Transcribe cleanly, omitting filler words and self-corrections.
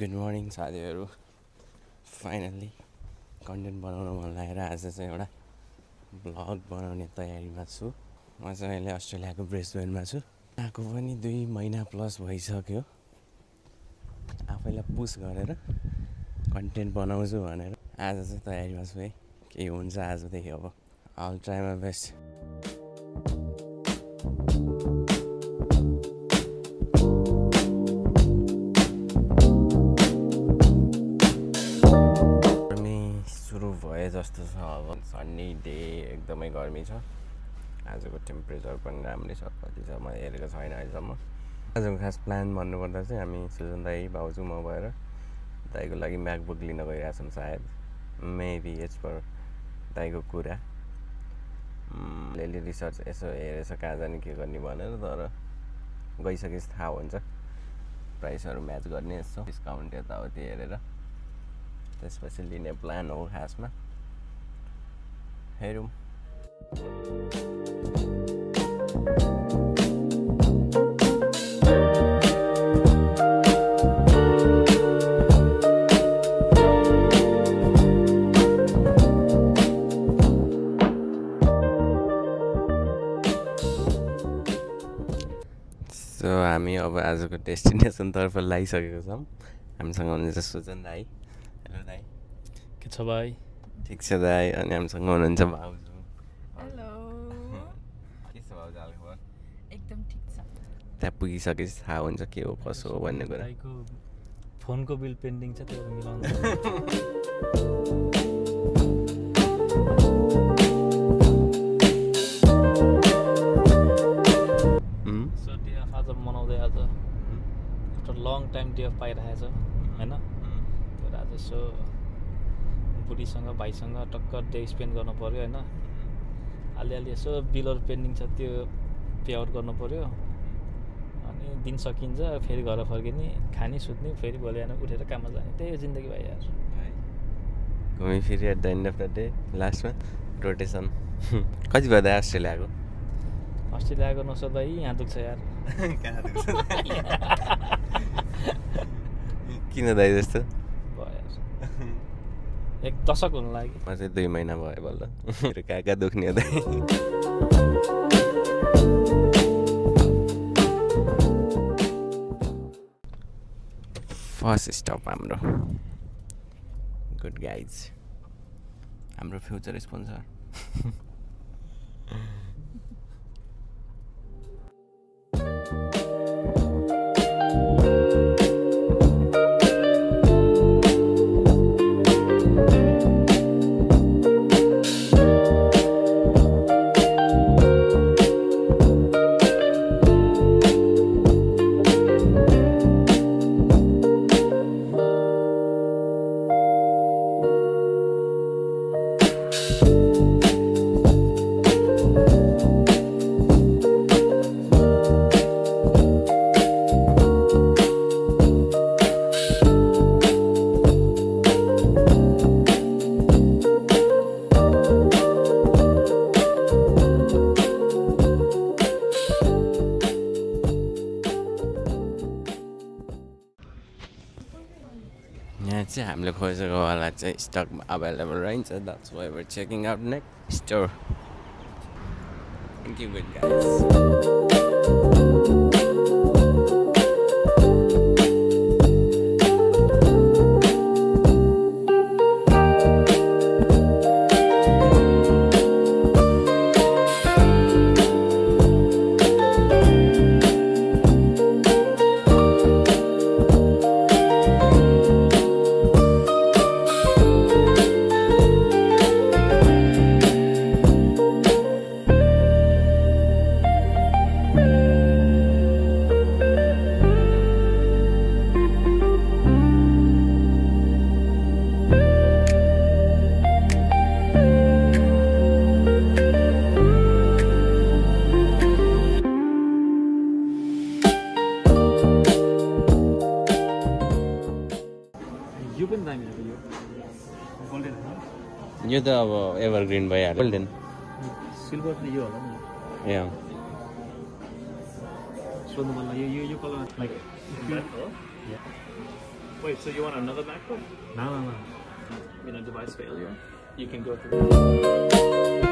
Good morning साथीहरू। Finally content बनाउन मन लागेर आज चाहिँ एउटा भ्लग बनाउने तयारीमा छु। म चाहिँ अहिले अस्ट्रेलियाको ब्रिस्बेनमा छु। आएको पनि 2 महिना प्लस भइसक्यो। आफैलाई पुस गरेर कन्टेन्ट बनाउँछु भनेर आज चाहिँ तयारीमा छु है। के हुन्छ आजदेखि अब I'll try my best. भए जस्तो छ। अब सन्नी डे एकदमै गर्मी छ। आजको टेम्परेचर पनि राम्रै छ। कति छ म हेरेको छैन अहिलेसम्म। आजको खास प्लान भन्नुपर्दा चाहिँ हामी सुजन दाई भाउजू म भएर दाईको लागि म्याकबुक लिन गइरहेछौँ सायद। मेबी एज पर दाईको कुरा। अलिअलि रिसर्च यसो हेरेछ कहाँ जाने के गर्ने भनेर, तर गइसकेपछि थाहा हुन्छ। प्राइसहरू म्याच गर्ने यसो डिस्काउन्ट यताउति हेरेर त्यसपछि लिने प्लान हो खासमा। हेरौँ। सो हामी अब आजको डेस्टिनेसनतर्फ लागिसकेको छौँ। हामीसँग हुनुहुन्छ सुजन दाई। हेलो दाई, के छ भाइ? ठिक छ दाई। अनि हामीसँग हुनुहुन्छ भाउजू। हेलो। के छ भाउजू हालखबर? एकदम ठिक छ। त्यहाँ पुगिसकेपछि थाहा हुन्छ के हो कसो हो भन्ने कुरा। भाइको फोनको बिल पेन्डिङ छ, त्यो मिलाउनु। सो डे अफ आज मनाउँदै आज after long time day of पाइरहेको छ होइन। त्यो आज यसो बुढीसँग भाइसँग टक्कर डे स्पेन्ड गर्नु पऱ्यो होइन। अलिअलि यसो बिलहरू पेन्डिङ छ, त्यो पे आउट गर्नु पऱ्यो। अनि दिन सकिन्छ, फेरि घर फर्किने, खाने, सुत्ने, फेरि भोलि बिहान उठेर काममा जाने। त्यही हो जिन्दगी भाइ यार। घुमी फिरी at the end of the day लास्टमा रोटेसन। कति भयो दाइ अस्ट्रेलियाको? अस्ट्रेलियाको नसोध भाइ, यहाँ दुख्छ यार। किन दाइ जस्तो भयो यार, एक दशक हुनु लाग्यो। म चाहिँ 2 महिना भयो बल्ल। मेरो कहाँ दुख्ने हो दाइ। फर्स्ट स्टप हाम्रो गुड गाइज, हाम्रो फ्युचर स्पोन्सर। यहाँ चाहिँ हामीले खोजेको वाला चाहिँ स्टकमा अभाइलेबल रहन्छ। That's why we are checking out next store. Thank you good guys. यो पनि दामी छ। यो गोल्डन यो त अब एभरग्रिन भइहाल्यो। गोल्डन सिल्भर त यो होला नि। ए सोध्नु मन लाग्यो यो colour like Wait, so you want another MacBook? No. You know, device failure? You can go through.